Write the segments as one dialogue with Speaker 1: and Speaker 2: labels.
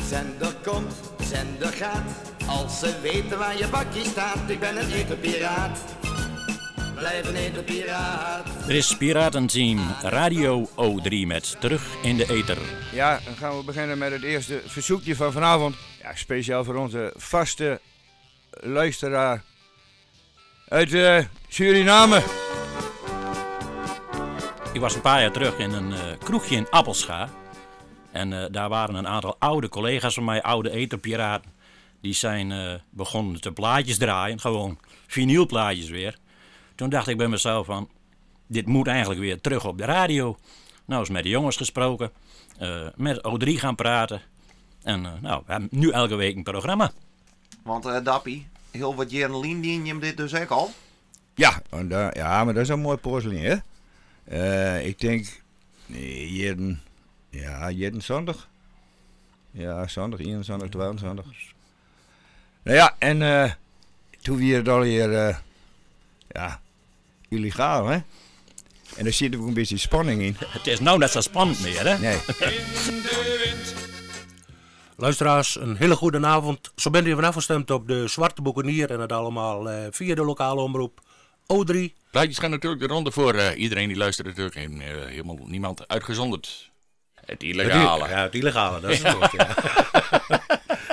Speaker 1: Zender komt, zender gaat. Als ze weten waar je bakje staat. Ik ben een etherpiraat. Blijf een etherpiraat.
Speaker 2: Er is Piratenteam Radio O3 met Terug in de Ether.
Speaker 3: Ja, dan gaan we beginnen met het eerste verzoekje van vanavond. Ja, speciaal voor onze vaste luisteraar uit Suriname.
Speaker 2: Ik was een paar jaar terug in een kroegje in Appelscha. En daar waren een aantal oude collega's van mij, oude etherpiraten. Die zijn begonnen te plaatjes draaien, gewoon vinylplaatjes weer. Toen dacht ik bij mezelf van, dit moet eigenlijk weer terug op de radio. Nou is met de jongens gesproken, met O3 gaan praten. En we hebben nu elke week een programma.
Speaker 4: Want Dappie, heel wat jaren lien dien je hem dit dus ook al?
Speaker 3: Ja, maar dat is een mooi porselein, hè? Ik denk, nee, jaren, ja, jaren zondag. Ja, zondag, 21, 22. Nou ja, en toen weer het alweer illegaal, hè? En daar zit ook een beetje spanning in.
Speaker 2: Het is nou net zo spannend meer, hè?
Speaker 3: Nee.
Speaker 5: In de wind.
Speaker 6: Luisteraars, een hele goede avond. Zo bent u vanaf gestemd op de Zwarte Boekenier en het allemaal via de lokale omroep O3.
Speaker 5: Plaatjes gaan natuurlijk de ronde voor iedereen die luistert natuurlijk. En helemaal niemand uitgezonderd. Het illegale.
Speaker 6: Ja, het illegale, dat is het woord, ja.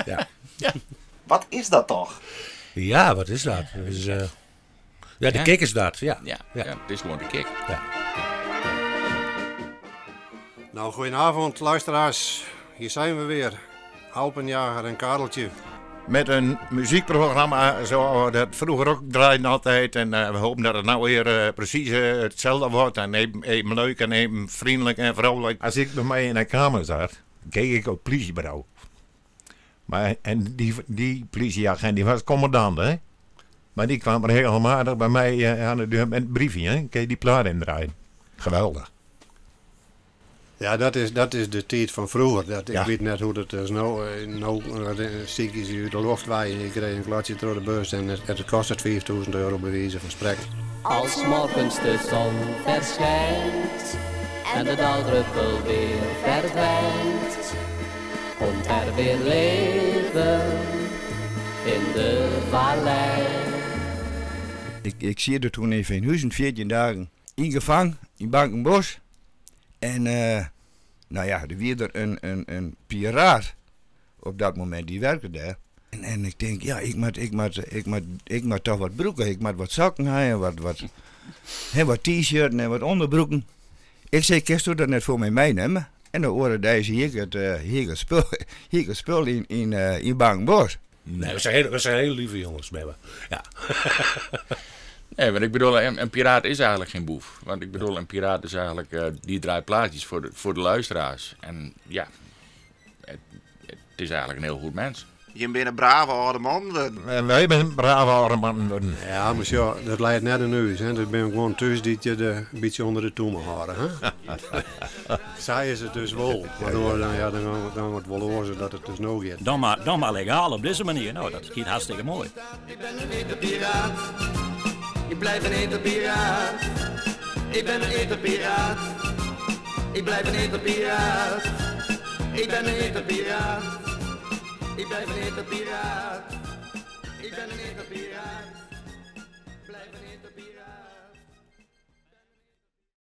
Speaker 6: Ja.
Speaker 5: Ja.
Speaker 4: Wat is dat toch?
Speaker 6: Ja, wat is dat? Dat is ja, de
Speaker 5: Ja.
Speaker 6: kick is dat, ja.
Speaker 5: Ja,
Speaker 6: Ja.
Speaker 5: ja, het is gewoon de kick.
Speaker 6: Ja.
Speaker 7: Goedenavond luisteraars. Hier zijn we weer. Alpenjager en Kareltje.
Speaker 8: Met een muziekprogramma zoals we dat vroeger ook draaiden altijd. En we hopen dat het nou weer precies hetzelfde wordt. En even leuk en even vriendelijk en vrolijk. Als ik bij mij in de kamer zat, keek ik op het politiebureau. En die politieagent die was commandant, hè? Maar die kwam regelmatig bij mij aan de deur met een briefje, hè? Kun je die plaat indraaien. Geweldig.
Speaker 7: Ja, dat is de tijd van vroeger. Ik
Speaker 8: Ja.
Speaker 7: weet net hoe dat is. Nou, zie ik ze uit de lucht waaien. Ik kreeg een klatje door de bus en het kost het 5000 euro bij wijze van spreken.
Speaker 9: Als morgens de zon verschijnt en de dauwdruppel weer verdwijnt, komt er weer leven in de vallei.
Speaker 3: Ik zie er toen in Veenhuizen 14 dagen in gevangen, in Bankenbosch. En er was er een piraat op dat moment, die werkte daar. En ik denk, ja, ik moet toch wat broeken, ik moet wat zakken hebben, wat t-shirten en wat onderbroeken. Ik zei, kun je dat net voor mij meenemen? En dan hoorde deze hier het hier het spul, hier het spul in Bankenbosch.
Speaker 6: Nee, we zijn heel lieve jongens met me. Ja.
Speaker 5: Nee, want ik bedoel, een piraat is eigenlijk geen boef. Want ik bedoel, een piraat is eigenlijk, die draait plaatjes voor de luisteraars. En ja, het is eigenlijk een heel goed mens.
Speaker 4: Je bent een brave oude man.
Speaker 8: En wij zijn een brave oude man. Worden.
Speaker 7: Ja, maar ja, dat leidt net een neus. Hè. Dat ben gewoon thuis die je de, een beetje onder de toemen houden. Hè? Zij is het dus wel. Waardoor dan, ja, dan gaan we, dan wordt het wel oorzaak dat het dus nog gaat.
Speaker 2: Dan maar legaal op deze manier. Nou, dat schiet hartstikke mooi.
Speaker 1: Ik ben een etherpiraat. Ik blijf een etherpiraat. Ik ben een etherpiraat. Ik blijf een etherpiraat. Ik ben een etherpiraat. Ik blijf een etherpiraat. Ik ben een etherpiraat.